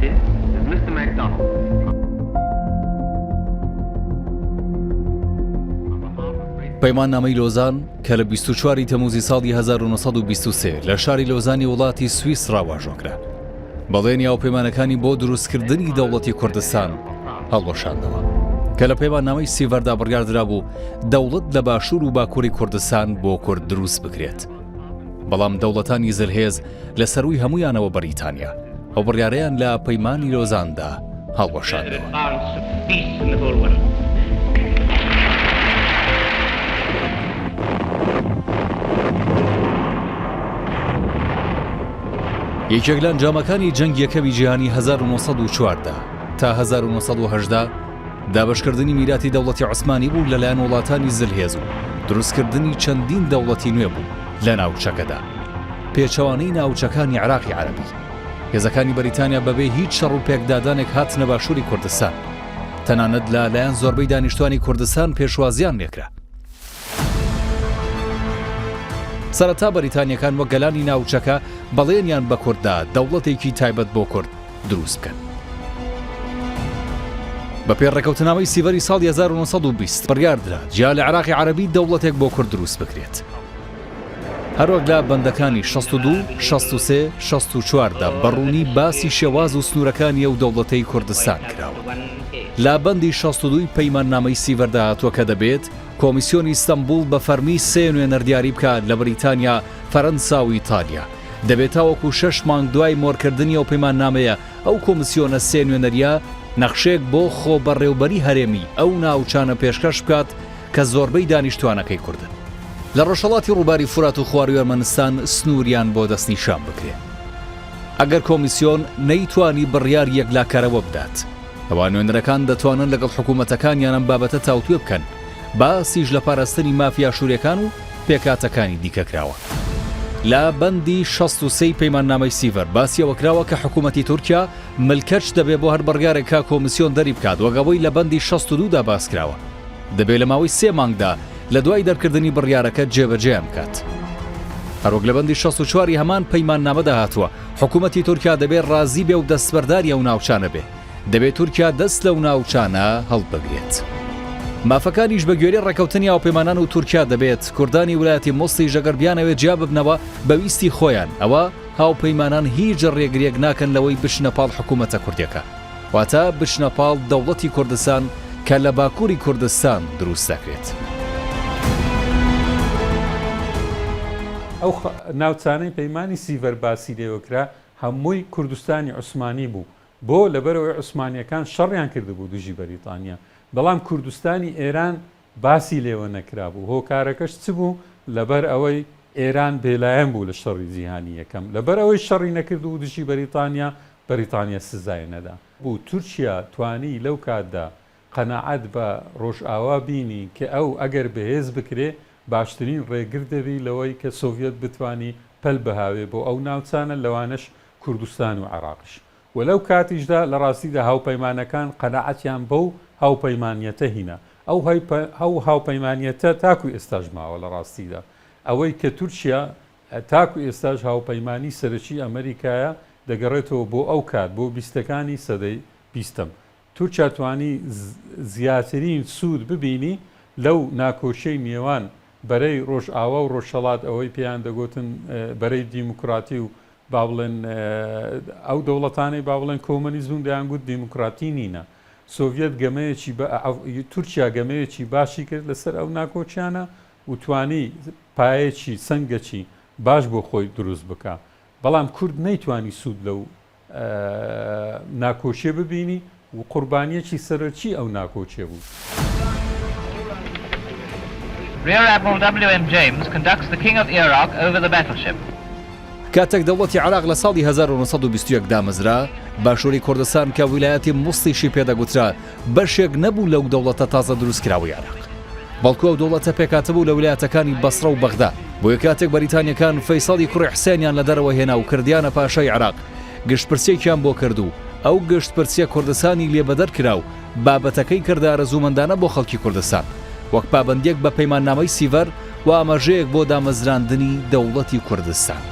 This is Mr. MacDonald. پەیماننامەی لۆزان کە لە 24 ی تەموزی ساڵی 1923 لە شاری لۆزانی وڵاتی سویسڕا واژۆکرا بەڵێنی هاوپەیمانەکانی بۆ دروستکردنی دەوڵەتی کوردستان هەڵوەشاندەوە کە لە پەیماننامەی سیڤەردا بڕیاردرابوو دەوڵەت لە باشوور و باکووری کوردستان بۆ کورد دروست بکرێت بەڵام دەوڵەتانی زلهێز لە سەرووی هەموویانەوە بەریتانیا ئەو بڕیارەیان لە پەیمانی لۆزاندا هەڵوەشاندەوە. یەکێک لە ئەنجامەکانی جەنگی یەکەمی جیهانی 1914 تا 1918 دابەشکردنی میراتی دەوڵەتی عوسمانی بوو لەلایەن وڵاتانی زلهێز و دروستکردنی چەندین دەوڵەتی نوێ بوو لە ناوچەکەدا پێچەوانەی ناوچەکانی عێراقی عەرەبی. هێزەکانی بەریتانیا بەبێ هیچ شەڕ و پێکدادانێک هاتنە باشووری کوردستان. تەنانەت لە لایەن زۆربەی دانیشتوانی کوردستان پێشوازیان لێکرا. سەرەتا بەریتانیەکان وەک گەلانی ناوچەکە بەڵێنیان بە کورد دا دەوڵەتێکی تایبەت بۆ کورد دروست بکەن. بەپێی ڕێکەوتنامەی سیڤەری ساڵی 1920 بڕیاردرا جیا لە عێراقی عەرەبی دەوڵەتێک بۆ کورد دروست بکرێت. هەروەک لە بەندەکانی 62، 63، 64 دا بە ڕوونی باسی شێواز و سنوورەکانی ئەو دەوڵەتەی کوردستان کراوە. لە بەندی 62 ی پەیماننامەی سیڤەردا هاتووە کە دەبێت کۆمیسیۆنی ئیستەنبوڵ بە فەرمی سێ نوێنەر دیاری بکات لە بریتانیا، فەرەنسا و ئیتالیا. دەبێت تاوەکو شەش مانگ دوای مۆرکردنی ئەو پەیماننامەیە ئەو کۆمیسیۆنە سێ نوێنەرییە نەخشەیەک بۆ خۆبەڕێوبەری هەرێمی ئەو ناوچانە پێشکەش بکات کە زۆربەی دانیشتوانەکەی کوردن. لە ڕۆژهەڵاتی ڕووباری فورات و خوارووی ئەرمەنستان سنووریان بۆ دەستنیشان بکرێ. ئەگەر کۆمیسیۆن نەیتوانی بڕیاری یەکلاکەرەوە بدات، ئەوا نوێنەرەکان دەتوانن لەگەڵ حکوومەتەکانیان ئەم بابەتە تاوتوێ بکەن، باسیش لە پاراستنی مافی ئاشوورییەکان و پێکهاتەکانی دیکە کراوە. لە بەندی 63 ی پەیماننامەی سیڤەر باسی ئەوە کراوە کە حکوومەتی تورکیا ملکەچ دەبێ بۆ هەر بڕیارێک کە کۆمیسیۆن دەری بکات وەک ئەوەی لە بەندی 62 دا باس کراوە. دەبێ لە ماوەی سێ مانگدا لە دوای دەرکردنی بڕیارەکە جێبەجێیان بکات. هەروەک لە بەندی 64 ی هەمان پەیماننامەدا هاتووە، حکوومەتی تورکیا دەبێ ڕازی بێ و دەستبەرداری ئەو ناوچانە بێ. دەبێ تورکیا دەست لەو ناوچانە هەڵبگرێت. مافەکانیش بە گوێرەی ڕێکەوتنی هاوپەیمانان و تورکیا دەبێت کوردانی ولایەتی موسڵیش ئەگەر بیانەوێت جیا ببنەوە بە ویستی خۆیان ئەوا هاوپەیمانان هیچ ڕێگریەک ناکەن لەوەی بچنە پاڵ حکوومەتە کوردیەکە واتە بچنە پاڵ دەوڵەتی کوردستان کە لە باکووری کوردستان دروست دەکرێت. ئەو ناوچانەی پەیمانی سیڤەر باسی لێوە کرا هەمووی کوردستانی عوسمانی بوو بۆ؟ لەبەرئەوەی عوسمانیەکان شەڕیان کردبوو دژی بەریتانیا، بەڵام کوردستانی ئێران باسی لێوە نەکرابوو، هۆکارەکەش چ بوو؟ لەبەر ئەوەی ئێران بێلایەن بوو لە شەڕی جیهانی یەکەم، لەبەر ئەوەی شەڕی نەکردبوو دژی بەریتانیا، بەریتانیا سزای نەدا. بوو، تورکیا توانی لەو کاتدا قەناعەت بە ڕۆژئاوا بینی کە ئەو ئەگەر بەهێز بکرێ باشترین ڕێگر دەبی لەوەی کە سۆڤیەت بتوانی پەل بهاوێ بۆ ئەو ناوچانە لەوانەش کوردستان و عێراقیش و لەو کاتیشدا لە ڕاستیدا هاوپەیمانەکان قەناعەتیان بەو هاوپەیمانیەتە هینا ئەو ئەو هاوپەیمانیەتە تاکو ئێستاش ماوە لە ڕاستیدا ئەوەی کە تورکیا تاکو ئێستاش هاوپەیمانی سەرەکی ئەمریکایە دەگەڕێتەوە بۆ ئەو کات بۆ بیستەکانی سەدەی بیستەم تورکیا توانی زیاترین سوود ببینی لەو ناکۆکیەی نێوان بەرەی ڕۆژئاوا و ڕۆژهەڵات ئەوەی پێیان دەگۆتن بەرەی دیموکراتی و با بڵێن ئەو دەوڵەتانەی با بڵێن کۆمەنیست بوون دەیانگوت دیموکراتی نینە. سۆڤیەت گەمەیەکی تورکیا گەمەیەکی باشی کرد لەسەر ئەو ناکۆکیانە و توانی پایەکی سەنگەکی باش بۆ خۆی دروست بکا. بەڵام کورد نەیتوانی سوود لەو ناکۆکیە ببینی و قوربانیەکی سەرەکی ئەو ناکۆکیە بوو. Rear Admiral WM James conducts the King of Iraq over the battleship. کاتێک دەوڵەتی عێراق لە ساڵی 1921 دامەزرا، باشووری کوردستان کە ویلایەتی موسڵیشی پێدەگوترا، بەشێک نەبوو لەو دەوڵەتە تازە دروستکراوەی عێراق. بەڵکو ئەو دەوڵەتە پێکهاتبوو لە ویلایەتەکانی بەسڕە و بەغدا. بۆیە کاتێک بەریتانییەکان فەیسەڵی کوڕی حسێنیان لە دەرەوە هێنا و کردیانە پاشای عێراق، گشتپرسییەکیان بۆ کرد و ئەو گشتپرسییە کوردستانی لێ بەدەر کرا و بابەتەکەی کردە ئارەزوومەندانە بۆ خەڵکی کوردستان وەک پابەندییەک بە پەیماننامەی سیڤەر و ئاماژەیەک بۆ دامەزراندنی دەوڵەتی کوردستان.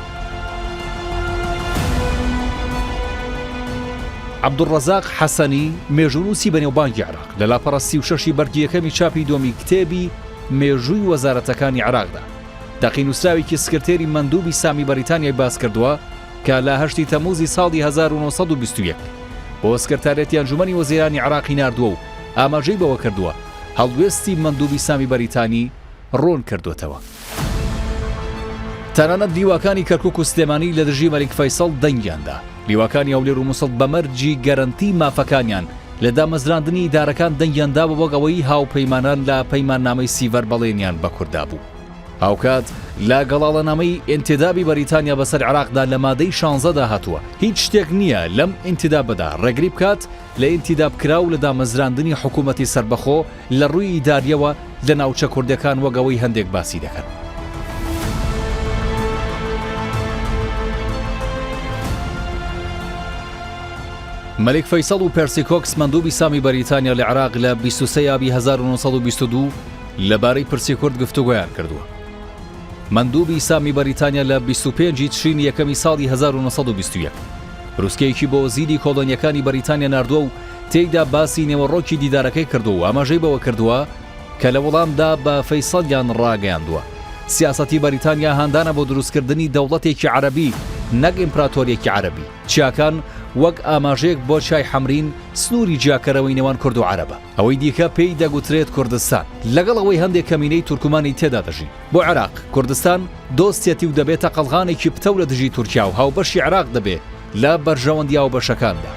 عەبدولڕەزاق حەسەنی، مێژوونووسی بەنێوبانگی عێراق، لە لاپەڕە 36 ی بەرگی یەکەمی چاپی دووەمی کتێبی مێژووی وەزارەتەکانی عێراقدا، دەقی نووسراوێکی سکرتێری مەندوبی سامی بەریتانیای باس کردووە کە لە هەشتی تەمووزی ساڵی 1921 بۆ سکرتاریەتی ئەنجومەنی وەزیرانی عێراقی ناردووە و ئاماژەی بەوە کردووە هەڵوێستی مەندوبی سامی بەریتانی ڕوون کردووەتەوە. تەنانەت لیواکانی کەرکوک و سلێمانی لە دژی مەلیک فەیسەڵ دەنگیان دا. لیواکانی هەولێر و موسڵ بە مەرجی گەرەنتی مافەکانیان لە دامەزراندنی ئیدارەکان دەنگیان داوە وەک ئەوەی هاوپەیمانان لە پەیماننامەی سیڤەر بەڵێنیان بە کورد دابوو. هاوکات لە گەڵاڵەنامەی ئینتیدابی بەریتانیا بەسەر عێراقدا لە مادەی شانزەدا هاتووە هیچ شتێک نییە لەم ئینتیدابەدا ڕێگری بکات لە ئینتیدابکراو لە دامەزراندنی حکوومەتی سەربەخۆ لە ڕووی ئیدارییەوە لە ناوچە کوردەکان وەک ئەوەی هەندێک باسی دەکەن. مەلیک فەیسەڵ و پێرسی کۆکس مەندوبی سامی بەریتانیا لە عێراق لە 23 ئابی 1922 لەبارەی پرسی کورد گفتوگۆیان کردووە. مەندوبی سامی بەریتانیا لە 25 ی تشرینی یەکەمی ساڵی 1921 بروسکەیەکی بۆ وەزیری کۆڵۆنیەکانی بەریتانیا ناردووە و تێیدا باسی نێوەڕۆکی دیدارەکەی کردووە و ئاماژەی بەوە کردووە کە لە وەڵامدا بە فەیسەڵیان ڕاگەیاندووە سیاسەتی بەریتانیا هاندانە بۆ دروستکردنی دەوڵەتێکی عەرەبی نەک ئیمپراتۆریەکی عەرەبی. چیاکان وەک ئاماژەیەک بۆ چیای حەمرین سنووری جیاکەرەوەی نێوان کورد و عەرەبە. ئەوەی دیکە پێی دەگوترێت کوردستان، لەگەڵ ئەوەی هەندێک کەمینەی تورکمانی تێدا دەژین. بۆ عێراق، کوردستان دۆستیەتی و دەبێتە قەڵغانێکی پتەو لە دژی تورکیا و هاوبەشی عێراق دەبێ لە بەرژەوەندی هاوبەشەکاندا.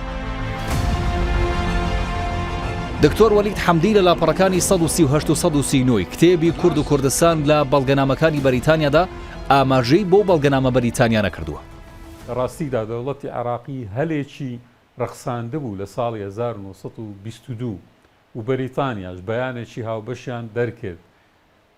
دکتۆر وەلید حەمدی لە لاپەڕەکانی 138 و 139 ی کتێبی کورد و کوردستان لە بەڵگەنامەکانی بەریتانیادا ئاماژەی بەو بەڵگەنامە بەریتانیانە کردووە. لە ڕاستیدا دەوڵەتی عێراقی هەلێکی ڕەخساندبوو لە ساڵی 1922 و بەریتانیاش بەیانێکی هاوبەشیان دەرکرد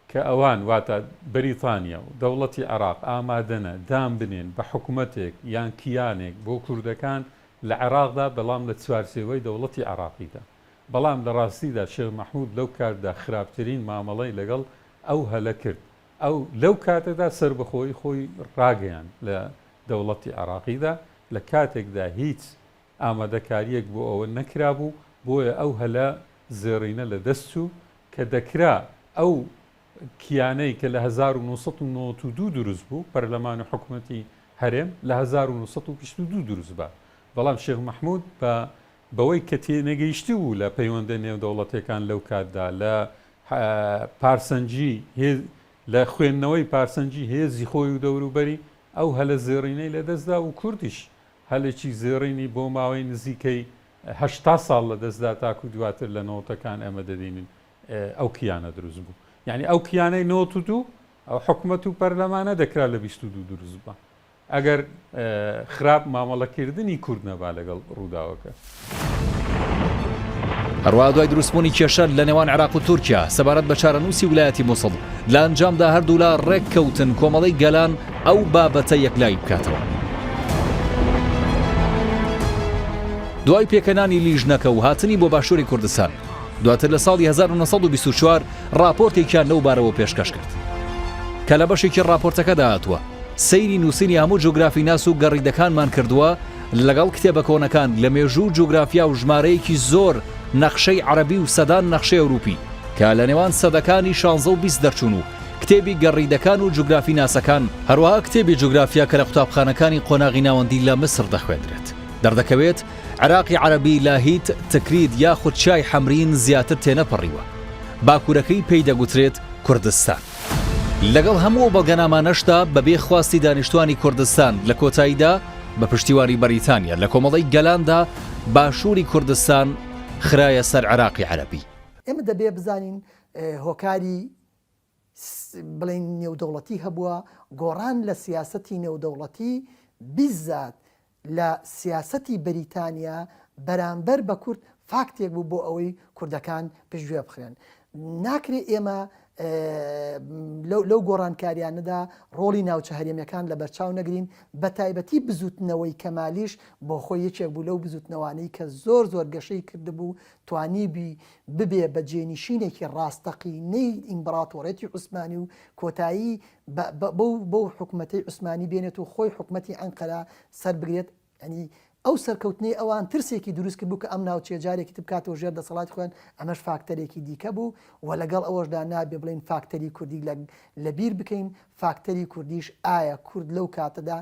کە ئەوان واتە بەریتانیا و دەوڵەتی عێراق ئامادەنە دان بنێن بە حکومەتێک یان کیانێک بۆ کوردەکان لە عێراقدا بەڵام لە چوارچێوەی دەوڵەتی عێراقیدا. بەڵام لە ڕاستیدا شێخ مەحمود لەو کاتدا خراپترین مامەڵەی لەگەڵ ئەو هەلە کرد. ئەو لەو کاتەدا سەربەخۆیی خۆی ڕاگەیاند لە دەوڵەتی عێراقیدا لە کاتێکدا هیچ ئامادەکارییەک بۆ ئەوە نەکرابوو، بۆیە ئەو هەلە زێڕینە لە دەست چوو کە دەکرا ئەو کیانەی کە لە 1992 دروست بوو، پەرلەمان و حکومەتی هەرێم لە 1922 دروست با. بەڵام شێخ مەحمود بە بەوەی کە تێنەگەیشتبوو لە پەیوەندە نێودەوڵەتیەکان لەو کاتدا، لە پارسەنگی هێز، لە خوێندنەوەی پارسەنگی هێزی خۆی و دەوروبەری، ئەو هەلە زێڕینەی لەدەستدا و کوردیش هەلێکی زێڕینی بۆ ماوەی نزیکەی 80 ساڵ لەدەستدا تاکو دواتر لە نەوەتەکان ئێمە دەبینین ئەو کیانە دروست بوو. یانی ئەو کیانەی 92 ئەو حکومەت و پەرلەمانە دەکرا لە 22 دروست ببا. ئەگەر خراپ مامەڵەکردنی کورد نەبا لەگەڵ ڕووداوەکە. هەروەها دوای دروستبوونی کێشە لە نێوان عێراق و تورکیا سەبارەت بە چارەنووسی ولایەتی موسڵ، لە ئەنجامدا هەردوولا ڕێککەوتن کۆمەڵەی گەلان ئەو بابەتە یەکلایی بکاتەوە. دوای پێکهێنانی لیژنەکە و هاتنی بۆ باشووری کوردستان، دواتر لە ساڵی 1924 ڕاپۆرتێکیان لەو بارەوە پێشکەش کرد کە لە بەشێکی ڕاپۆرتەکەدا هاتووە، سەیری نووسینی هەموو جوگرافیناس و گەڕیدەکانمان کردووە لەگەڵ کتێبە کۆنەکان لە مێژوو و جوگرافیا و ژمارەیەکی زۆر نەخشەی عەرەبی و سەدان نەخشەی ئەوروپی کە لە نێوان سەدەکانی شانزە و 20 دەرچوون و کتێبی گەڕیدەکان و جوگرافیناسەکان، هەروەها کتێبی جوگرافیا کە لە قوتابخانەکانی قۆناغی ناوەندی لە میسر دەخوێندرێت. دەردەکەوێت عێراقی عەرەبی لە هیت، تکریت یاخود چیای حەمرین زیاتر تێنەپەڕیوە. باکوورەکەی پێی دەگوترێت کوردستان. لەگەڵ هەموو ئەو بەڵگەنامانەشدا بەبێ خواستی دانیشتوانی کوردستان لە کۆتاییدا بە پشتیوانی بەریتانیا لە کۆمەڵەی گەلاندا باشووری کوردستان خرایە سەر عێراقی عەرەبی. ئێمە دەبێ بزانین هۆکاری بڵێین نێودەوڵەتی هەبووە، گۆڕان لە سیاسەتی نێودەوڵەتی بیزات لە سیاسەتی بەریتانیا بەرامبەر بە کورد فاکتێک بوو بۆ ئەوەی کوردەکان پشتگوێ بخرێن. ناکرێ ئێمە لەو گۆڕانکاریانەدا ڕۆڵی ناوچە هەرێمیەکان لەبەرچاو نەگرین، بەتایبەتی بزوتنەوەی کەمالیش بۆ خۆی یەکێک بوو لەو بزوتنەوانەی کە زۆر زۆر گەشەی کردبوو، توانیبی ببێ بە جێنیشینێکی ڕاستەقینەی ئیمبراتۆرێتی عوسمانی و کۆتایی بەو حکومەتەی عوسمانی بێنێت و خۆی حکومەتی ئەنقەرە سەربگرێت، یانی. ئەو سەرکەوتنەی ئەوان ترسێکی دروست کردبوو کە ئەم ناوچەیە جارێکی تر بکاتەوە ژێر دەسەڵاتی خۆیان، ئەمەش فاکتەرێکی دیکە بوو و لەگەڵ ئەوەشدا نابێ بڵێین فاکتەری کوردی لە بیر بکەین، فاکتەری کوردیش ئایا کورد لەو کاتەدا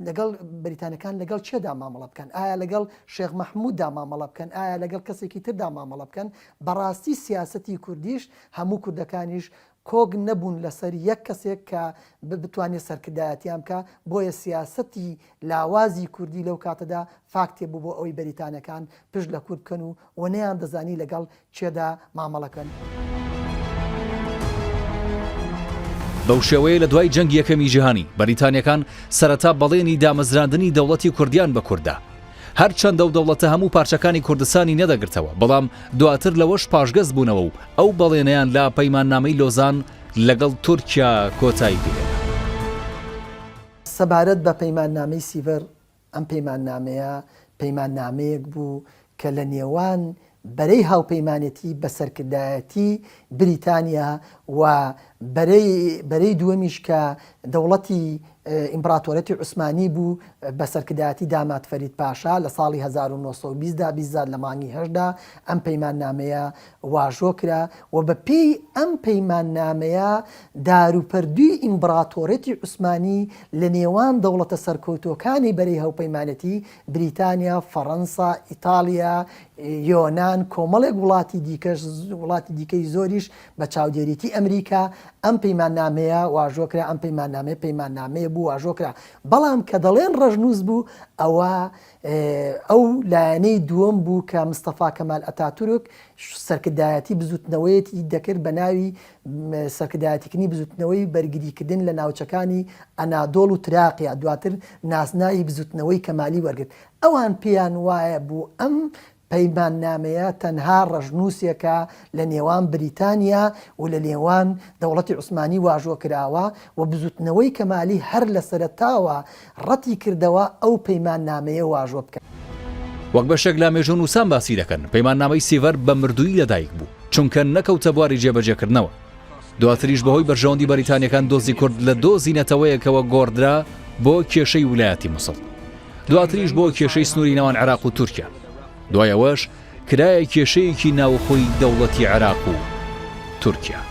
لەگەڵ بەریتانەکان لەگەڵ کێدا مامەڵە بکەن؟ ئایا لەگەڵ شێخ مەحمووددا مامەڵە بکەن؟ ئایا لەگەڵ کەسێکی تردا مامەڵە بکەن؟ بەڕاستی سیاسەتی کوردیش هەموو کوردەکانیش کۆک نەبوون لەسەر یەک کەسێک کە بتوانێت سەرکردایەتیان بکا، بۆیە سیاسەتی لاوازی کوردی لەو کاتەدا فاکتێ بوو بۆ ئەوەی بەریتانەکان پشت لە کورد بکەن و و نەیاندەزانی لەگەڵ کێدا مامەڵە کەن. بەو شێوەیە لە دوای جەنگی یەکەمی جیهانی، بەریتانیەکان سەرەتا بەڵێنی دامەزراندنی دەوڵەتی کوردیان بە کورد دا. هەرچەندە ئەو دەوڵەتە هەموو پارچەکانی کوردستانی نەدەگرتەوە، بەڵام دواتر لەوەش پاشگەز بوونەوە و ئەو بەڵێنەیان لە پەیماننامەی لۆزان لەگەڵ تورکیا کۆتایی پێهێنا. سەبارەت بە پەیماننامەی سیڤەر، ئەم پەیماننامەیە پەیماننامەیەک بوو کە لە نێوان بەرەی هاوپەیمانێتی بە سەرکردایەتی بریتانیا و بەرەی بەرەی دووەمیش کە دەوڵەتی ئیمپڕاتۆرەتی عوسمانی بوو بە سەرکردایەتی داماد فەرید پاشا لە ساڵی 1920 دا بیزات لە مانگی هەشتدا ئەم پەیماننامەیە واژۆ کرا و بە پێی ئەم پەیماننامەیە داروپەردووی ئیمبڕاتۆرەتی عوسمانی لە نێوان دەوڵەتە سەرکەوتووەکانی بەرەی هاوپەیمانێتی، بریتانیا، فەڕەنسا، ئیتاڵیا، یۆنان، کۆمەڵێک وڵاتی دیکەش وڵاتی دیکەی زۆریش بە چاودێریی ئەمریکا ئەم پەیماننامەیە واژۆ کرا، ئەم پەیماننامەیە پەیماننامەیە بوو واژۆ کرا، بەڵام کە دەڵێن ڕەشنووس بوو ئەوە ئەو لایەنەی دووەم بوو کە مستەفا کەمال ئەتاتورک سەرکردایەتی بزوتنەوەیەتی دەکرد بە ناوی سەرکردایەتیکردنی بزوتنەوەی بەرگریکردن لە ناوچەکانی ئەنادۆڵ و تراقیا دواتر نازناوی بزوتنەوەی کەمالی وەرگرت ئەوان پێیان وایە بوو ئەم پەیماننامەیە تەنها ڕەشنووسێکە لە نێوان بریتانیا و لە نێوان دەوڵەتی عوسمانی واژۆ کراوە و بزوتنەوەی کەمالی هەر لە سەرەتاوە ڕەتی کردەوە ئەو پەیماننامەیە واژۆ بکات. وەک بەشێک لە مێژوونووسان باسی دەکەن، پەیماننامەی سیڤەر بە مردوویی لەدایک بوو، چونکە نەکەوتە بواری جێبەجێکردنەوە. دواتریش بەهۆی بەرژەوەندی بەریتانیەکان دۆزی کورد لە دۆزی نەتەوەیەکەوە گۆڕدرا بۆ کێشەی ولایەتی موسڵ. دواتریش بۆ کێشەی سنووری نێوان عێراق و تورکیا. دوای ئەوەش کرایە کێشەیەکی ناوخۆی دەوڵەتی عێراق و تورکیا.